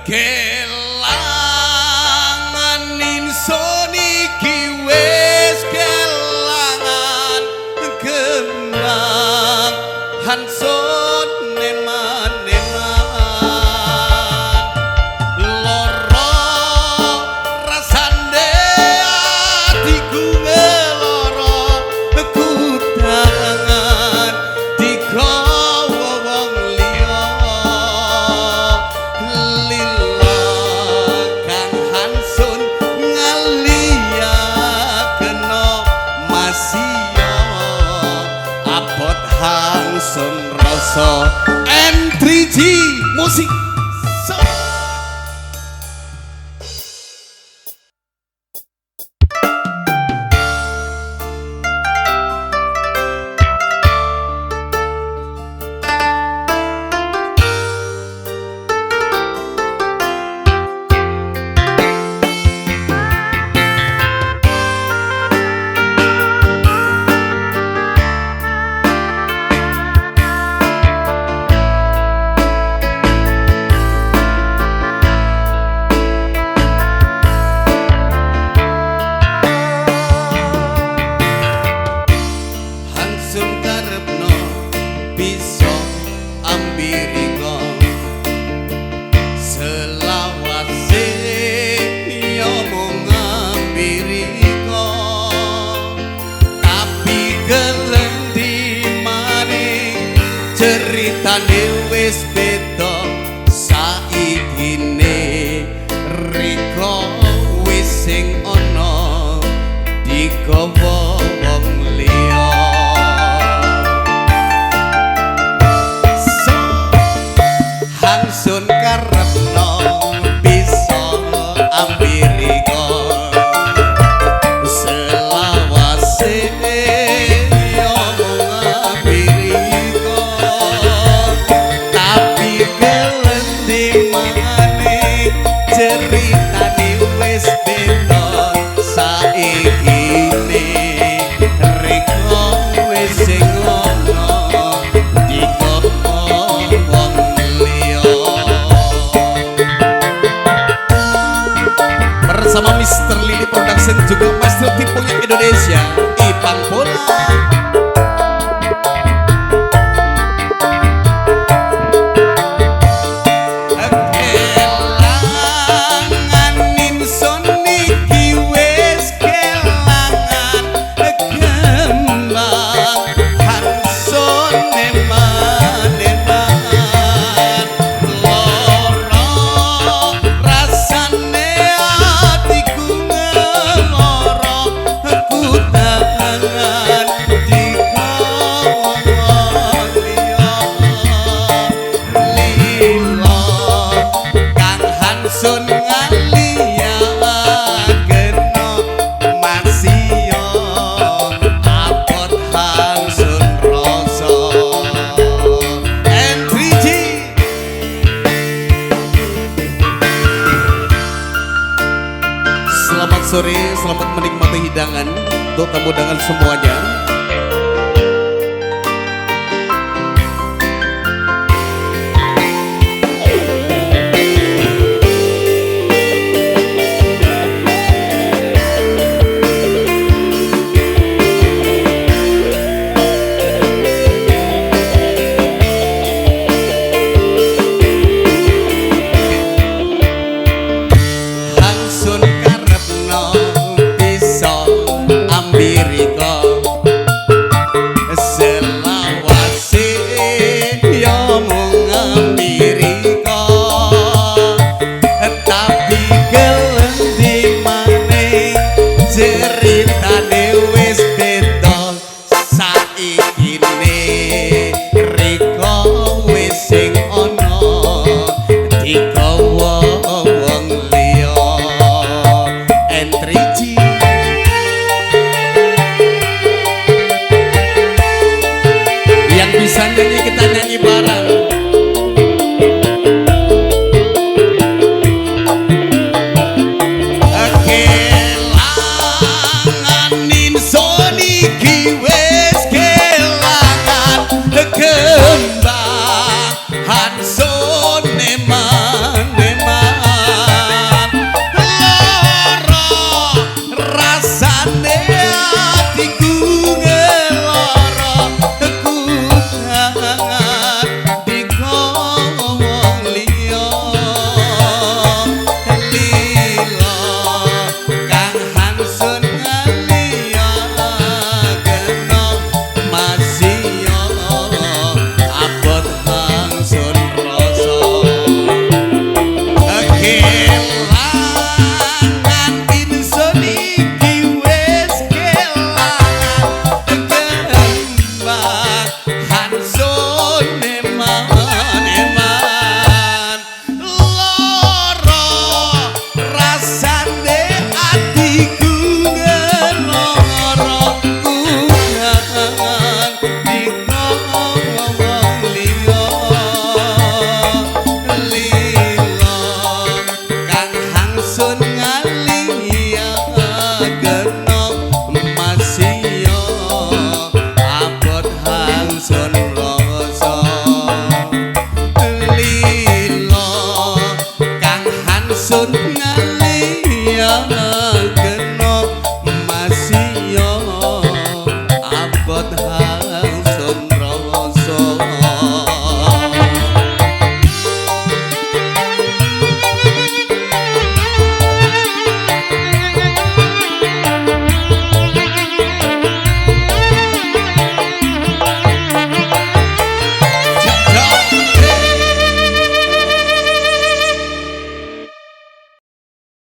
Kelangan insun iki wis kelangan kembang hansun neman-neman loro rasane atiku ngeloro kutangan digawa wong liya lila kang hansun ngalia kena masiya abot hangsun rasa M3G musik. So. Hansun karepno bisa ambirika selawase ya mung ambirika tapi kelendi maning ceritane wis beda saikine rika wis sing ana digawa wong liya. Hansun karepno bisa ambirika selawase ya mung ambirika tapi kelendi maning ceritane wis beda saikine rika wis sing ana digawa wong liya. Bersama Mr. Lili Production juga Master Tipunya Indonesia Ipang Bola. Kelangan insun iki wis kelangan kembang hansun eman-eman loro rasane atiku ngeloro kutangan digawa wong liya lila kang hansun ngalia kena masiya abot hansun rasa M3G. Selamat sore, selamat menikmati hidangan untuk tamu undangan semuanya. Hansun karepno bisa ambirika selawase ya mung ambirika tapi kelendi maning ceritane wis beda saikine rika wis sing ana digawa